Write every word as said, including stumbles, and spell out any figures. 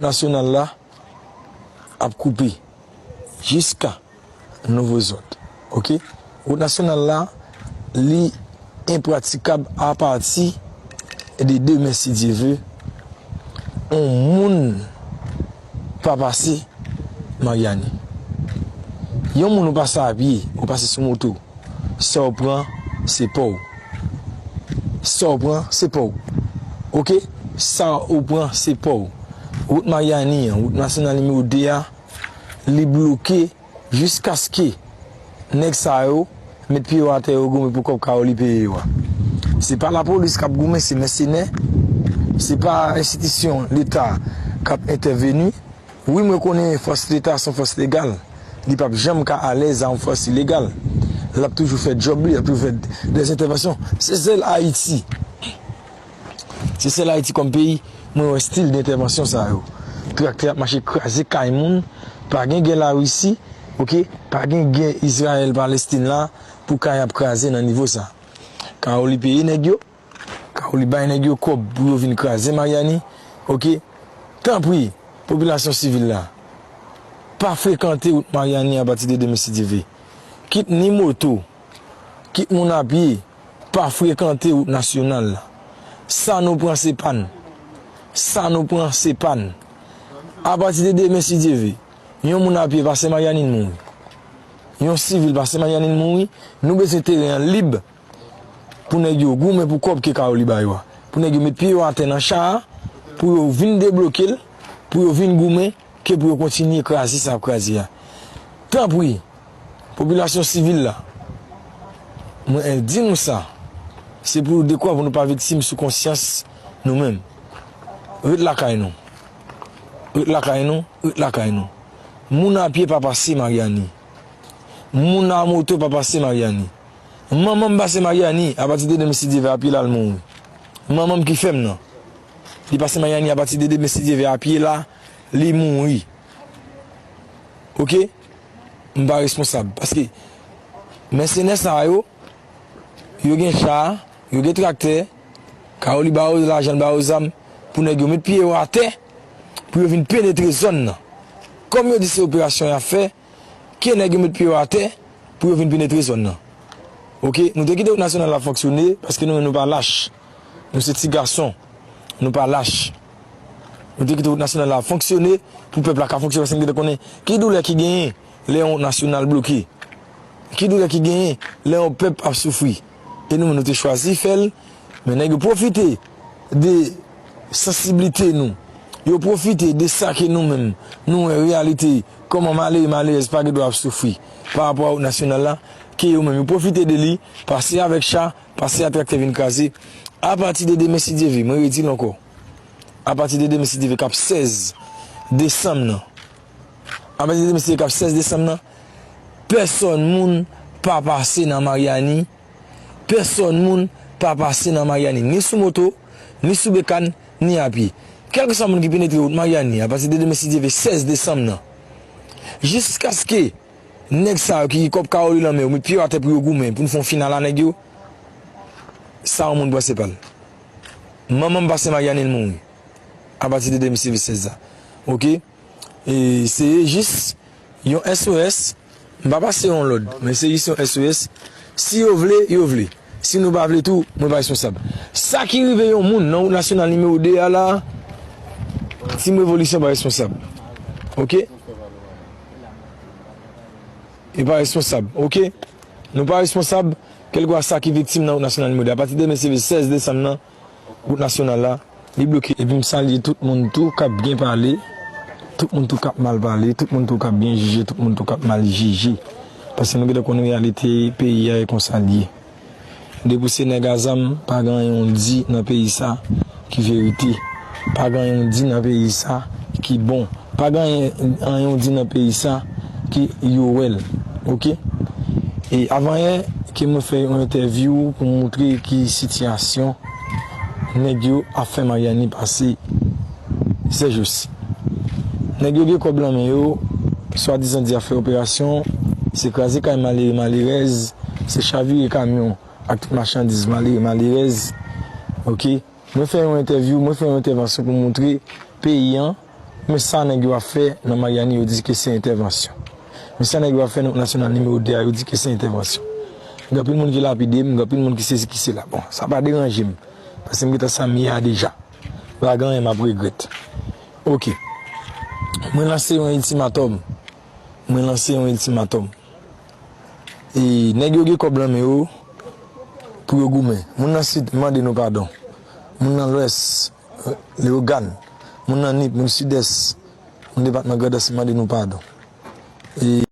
Nasyonal la ap koupe jiska nouvo zòd. Oke? Wout nasyonal la, li enpratikab apati de demen, si Dye ve, yon moun pa pase Maryani. Yon moun ou pase a pye, ou pase sou moto, sa w pran, se pa w. Sa w pran, se pa w. Oke? Sa ou pran, se pa w. Wout Maryani an, wout nasyonal nimewo de a, li bloke jiskaske nèg sa yo met pye yo atè, yo goumen pou kòb karo li peye yo a. Se pa lapolis k ap goumen, se mèsenè. Se pa enstitisyon leta k ap entèveni. Wi, mwen konnen fòs leta se yon fòs legal. Li p ap janm ka alèz a yon fòs ilegal. L ap toujou fè djòb li, l ap toujou fè dèzentèvansyon. Se sèl Ayiti. Se sèl Ayiti kòm peyi mwen wè estil dentèvansyon sa yo. Traktè ap mache kraze kay moun. Pa gen gè Larisi, oke? Pa gen gè Izrayèl, Palestin la pou kay ap kraze nan nivo sa. Karo li peye nèg yo. Karo li bay nèg yo kòb pou yo vin kraze Maryani. Oke? Tanpri, popilasyon sivil la, pa frekante wout Maryani apati de demen, si Dye ve. Kit ni moto, kit moun a pye, pa frekante wout nasyonal la. Sa nou pran, se pa n. Sa nou pran, se pa n. Apati de demen, si Dye ve, yon moun a pye pase Maryani, l mouri. Yon sivil pase Maryani, l mouri. Nou bezwen teren an lib pou nèg yo goumen pou kòb ke karo li ba yo a. Pou nèg yo met pye yo atè nan cha a, pou yo vin debloke l, pou yo vin goumen, ke pou yo kontinye kraze sa y ap kraze a. Tanpri, popilasyon sivil la, mwen di nou sa, se pou dekwa pou nou pa viktim sou konsyans nou menm. Ret lakay nou. Ret lakay nou, ret lakay nou. Moun a pye pa pase Maryani. Moun a moto pa pase Maryani. Manman m pase Maryani, apati de demen, si Dye ve, a pye l al mouri. Manman m ki fè m nan. Li pase Maryani apati de demen, si Dye ve, a pye l a, li mouri. Oke? M pa responsab. Paske mèsenè sa yo, yo gen cha, yo gen traktè, karo li ba yo lajan, l ba yo zam, pou nèg yo met pye yo atè, pou yo vin penetre zòn nan. Kòm yo di se operasyon y ap fè, ke nèg yo met pye yo atè pou yo vin penetre zòn nan. Oke, nou te kite wout nasyonal la fonksyone, paske nou menm nou pa lach. Nou se ti gason. Nou pa lach. Nou te kite wout nasyonal la fonksyone pou pèp la ka fonksyone, paske nou te konnen ki doulè ki genyen lè yon wout nasyonal bloke. Ki doulè ki genyen lè yon pèp ap soufri. E nou menm nou te chwazi fè l, men nèg yo pwofite de sansiblite nou. Yo pwofite de sa ke nou menm, nou wè reyalite, kòman malere, malerèz pa gen dwa ap soufri pa rapò a wout nasyonal la, ke yo menm, yo pwofite de li, pase avèk cha, pase a traktè vin kraze. Apati de demen, si Dye ve, mwen redi l ankò. Apati de demen, si Dye ve, k ap sèz desanm nan. Apati de demen, si Dye ve, k ap sèz desanm nan, pèsòn moun pa pase nan Maryani. Pèsòn moun pa pase nan Maryani, ni sou moto, ni sou bekàn, ni a pye. Kèlkeswa moun ki penetre wout Maryani, apati de demen, si Dye ve, sèz desanm nan, jiskaske nèg sa yo ki gen kòb karo li nan men yo met pye yo atè pou yo goumen, pou n fè yon final a nèg yo, sa yon moun pran se pa l. Manman m pase Maryani, l mouri. Apati de demen, si Dye ve, sèz la. Oke? E se jis yon S O S. M pa pase yon lòd, men se jis yon S O S. Si yo vle, yo vle. Si nou pa vle tou, mwen pa responsab. Sa ki rive yon moun nan wout nasyonal nimewo de a la, Team Revolisyon pa responsab. Oke? E pa responsab. Oke? Nou pa responsab, kèlkeswa sa ki viktim nan wout nasyonal nimewo de a. Apati de demen, se sèz desanm nan, wout nasyonal la, li bloke. Epi m salye tout moun tou k ap byen pale, tout moun tou k ap mal pale, tout moun tou k ap byen jije, tout moun tou k ap mal jije. Paske nou gentan konn reyalite peyi a e konsa l ye. Depi w se nèg a zam, pa gen anyen w di nan peyi sa ki verite. Pa gen anyen w di nan peyi sa ki bon. Pa gen anyen, anyen w di nan peyi sa ke yo wè l. Oke? E avanyè ke mwen fè yon entèvyou pou m moutre ki sitiyasyon nèg yo ap fè Maryani pase sèjousi. Nèg yo gen kòb nan men yo, swadizan di ap fè operasyon, se kraze kay malere malerèz, se chavire kamyon ak tout machandiz malere malerèz. Oke? Mwen fè yon entèvyou, mwen fè yon entèvansyon pou moutre peyi an, Men sa nèg yo ap fè nan Maryani, yo di ke se entèvansyon. Men sa nèg yo ap fè nan Wout Nasyonal nimewo de a, yo di ke se entèvansyon. Gen anpil moun ki lapide m, gen anpil moun ki sesi ki sela. Bon, sa pa deranje m. Paske m gentan sa m ye a deja. Pa gen anyen m ap regrèt. Oke. Mwen lanse yon iltimatòm. Mwen lanse yon iltimatòm. E nèg yo gen kòb nan men yo pou yo goumen. Moun nan Sid, m mande nou padon. Moun nan Lwès, Leyogàn. Moun nan Nip, moun Sidès, moun depatman Grandans, m mande nou padon. E